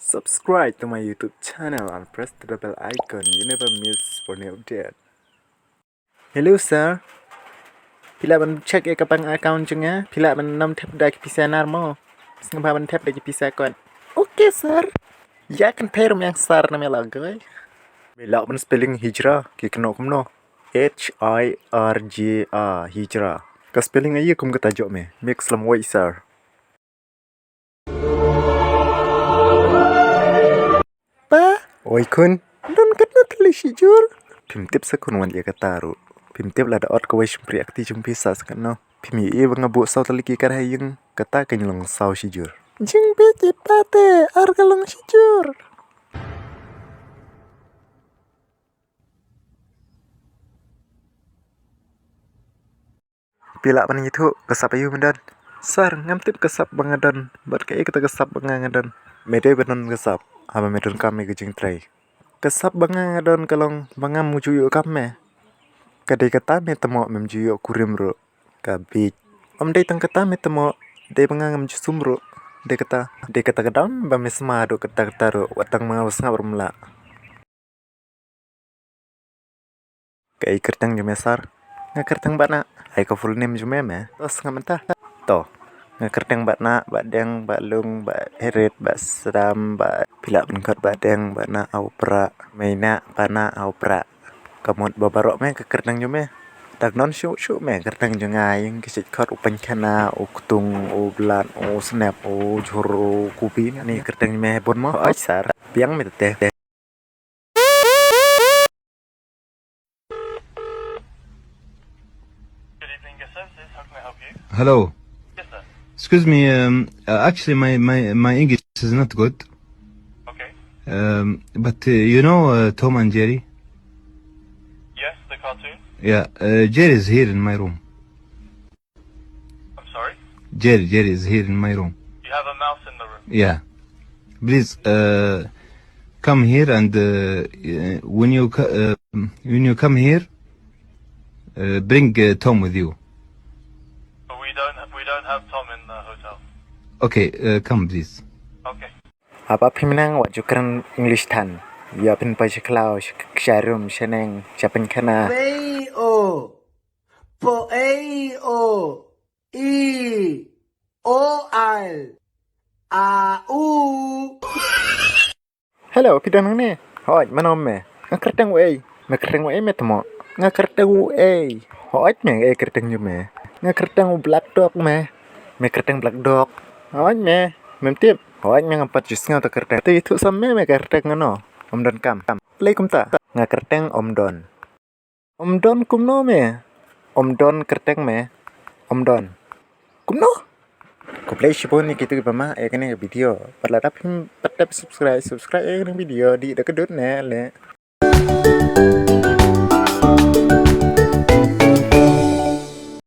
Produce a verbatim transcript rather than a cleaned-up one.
Subscribe to my YouTube channel and press the bell icon. You never miss for new update. Hello sir. Phi lah ban check ïa ka bank account jong nga? Phi lah ban nym thep da ki pisa nar mo? Sngewbha ban thep da ki pisa kot. Okay sir. Ïa kan thei ruh mynta sir, namar la goi. Me lah ban spelling hijra ki kynnoh kumno? H I R J A, hijra. Ka spelling aïu kum kata jong me? Me slem wei sir. Pa, oi khun. Don katno tylli shi jur? Phim tip sa khun, wan ïa kata ruh. Phim tip lada ot kawei shympriahti jong phi sa sa katno. Phim ïohi ba nga buh saw tylli ki kar ha ïing, kata kan long saw shi jur. Jingbieit i pa te, ar ka long shi jur. Phi lah ban ïathuh ka sap aïu me don? Sir, ngam tip ka sap ba nga don bad kaei kata ka sap ba nga nga don. Me dei ba don ka sap haba me donkam ïa ka jingtrei. Ka sap ba nga nga don ka long ba ngam ju ïoh kam me. Ka dei kata me tymmoh, mem ju ïoh kurim ruh. Ka bieit. Ym dei tang kata me tymmoh, dei ba nga ngam ju sum ruh. Dei kata, dei kata ka daw ba me sma haduh katta katta ruh, wat tang ma nga ba sngap ruh ym lah. Kaei kyrteng jong me sir? Nga kyrteng Bah Nah. Ai ka full name jong me me? To sngap mynta. To. Nga kyrteng Bah Nah, Bah Deng, Bah Lung, Bah Herit, Bah Sdam, Bah, phi lah ban khot Bah Deng, Bah Nah, Au Pra, Mei Nah, Pa Nah, Au Pra. Ka mut ba baroh me ka kyrteng jong me. Dak non shuh shuh me kyrteng jong nga, ïing ki shait khot u Pynkhana, u Ktung, u Blat, u Snep, u Jhur, u Kubi, ni kyrteng jong me bun mo. Oi sir. Biang me te. Good evening, guest services. How can I help you? Hello. Yes, sir. Excuse me, um, uh, actually, my, my, my English is not good. Okay. Um, but, uh, you know, uh, Tom and Jerry? Yes, the cartoon. Yeah, uh, Jerry is here in my room. I'm sorry? Jerry, Jerry is here in my room. You have a mouse in the room. Yeah. Please, uh, come here and, uh, uh, when you co-, uh, when you come here, uh, bring, uh, Tom with you. But we don't, we don't have Tom in the hotel. Okay, uh, come please. Okay. Haba phim nang, wat ju kren English than. Ïa pynpaw sha khlaw, sha, sha rum, sha neng, sha pynkhana. Wei o. Po ei o i o al a u. Hello, phi don hangne? Hooid, mano me? Nga kyrteng Uei. Me kyrteng Uei me tymmoh? Nga kyrteng Uei. Hooid me, ei kyrteng jong me? Nga kyrteng u Black Dog me. Me kyrteng Black Dog? Hooid me. Mem tip? Hooid me, ngam pat ju sngew ta kyrteng. Te ïathuh sa me, me kyrteng ano? Ym don kam. Kam. Lei kumta. Nga kyrteng Om Don. Om Don kumno me? Om Don kyrteng me? Om Don. Kumno? Khublei shibun ïa kito kiba mad ïa kane ka video. Bad lada phim pat dep subscribe, subscribe ïa kane ka video, dih da ka dud ne leh.